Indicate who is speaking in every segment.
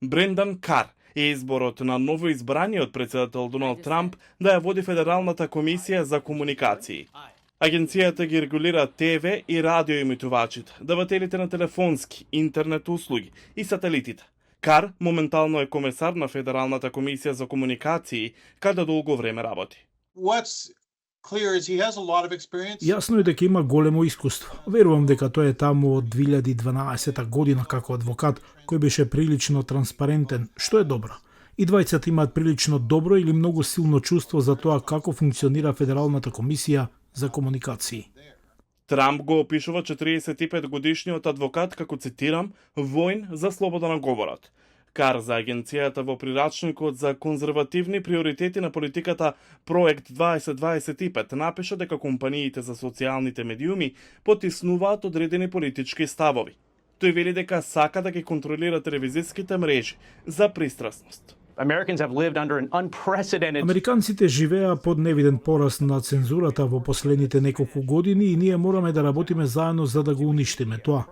Speaker 1: Брендан Кар е изборот на новоизбраниот председател Доналд Трамп да ја води Федералната комисија за комуникации. Агенцијата ги регулира ТВ и радио емитувачите, давателите на телефонски, интернет услуги и сателитите. Кар моментално е комесар на Федералната комисија за комуникации, каде долго време работи.
Speaker 2: Јасно е дека има големо искуство. Верувам дека тој е таму од 2012 година како адвокат, кој беше прилично транспарентен, што е добро. И двајцата имаат прилично добро или многу силно чувство за тоа како функционира Федералната комисија за комуникации.
Speaker 1: Трамп го опишува 45 годишниот адвокат како, цитирам, воин за слобода на говорот. Кар за агенцијата во прирачникот за конзервативни приоритети на политиката Проект 2025 напиша дека компаниите за социјалните медиуми потиснуваат одредени политички ставови. Тој вели дека сака да ги контролира телевизиските мрежи за пристрасност.
Speaker 2: Американците живеа под невиден пораст на цензурата во последните неколку години и ние мораме да работиме заедно за да го уништиме тоа.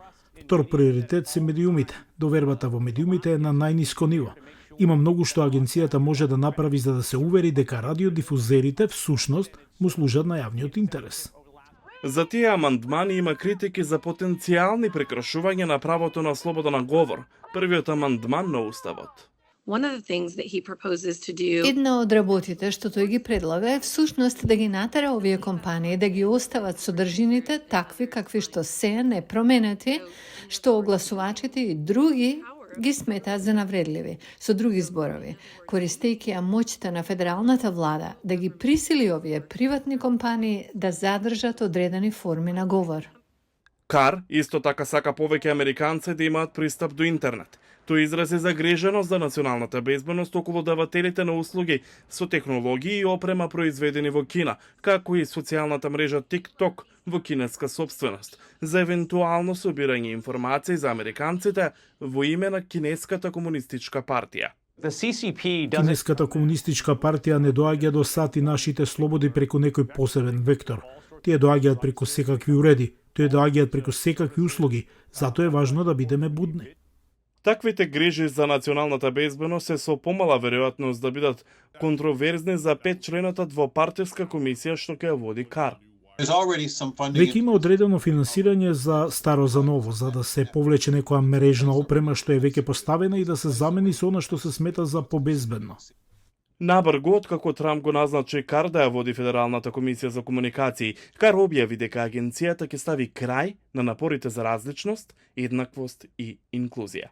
Speaker 2: Втор приоритет се медиумите. Довербата во медиумите е на најниско ниво. Има многу што агенцијата може да направи за да се увери дека радиодифузерите всушност му служат на јавниот интерес.
Speaker 1: За тие амандмани има критики за потенцијални прекршувања на правото на слобода на говор. Првиот амандман на Уставот.
Speaker 3: Една од работите што тој ги предлага е всушност да ги натера овие компании да ги остават содржините такви какви што се непроменети, што огласувачите и други ги сметаат за навредливи. Со други зборови, користејќи ја моќта на федералната влада да ги присили овие приватни компании да задржат одредени форми на говор.
Speaker 1: Кар исто така сака повеќе американци да имаат пристап до интернет. Тој изрази загриженост за националната безбедност околу давателите на услуги со технологии и опрема произведени во Кина, како и социјалната мрежа TikTok во кинеска собственост, за евентуално собирање информации за американците во име на Кинеската комунистичка партија.
Speaker 2: Кинеската комунистичка партија не доаѓа до сати нашите слободи преку некој посебен вектор. Тие доаѓаат преку секакви уреди, тие доаѓаат преку секакви услуги, затоа е важно да бидеме будни.
Speaker 1: Таквите грижи за националната безбедност се со помала веројатност да бидат контроверзни за 5-члената двопартиска комисија што ќе ја води Кар.
Speaker 2: Веќе има одредено финансирање за старо за ново, за да се повлече некоја мрежна опрема што е веќе поставена и да се замени со она што се смета за побезбедно.
Speaker 1: Набргу, откако Трамп го назначи Кар да ја води Федералната комисија за комуникации, Кар објави дека агенцијата ќе стави крај на напорите за различност, еднаквост и инклузија.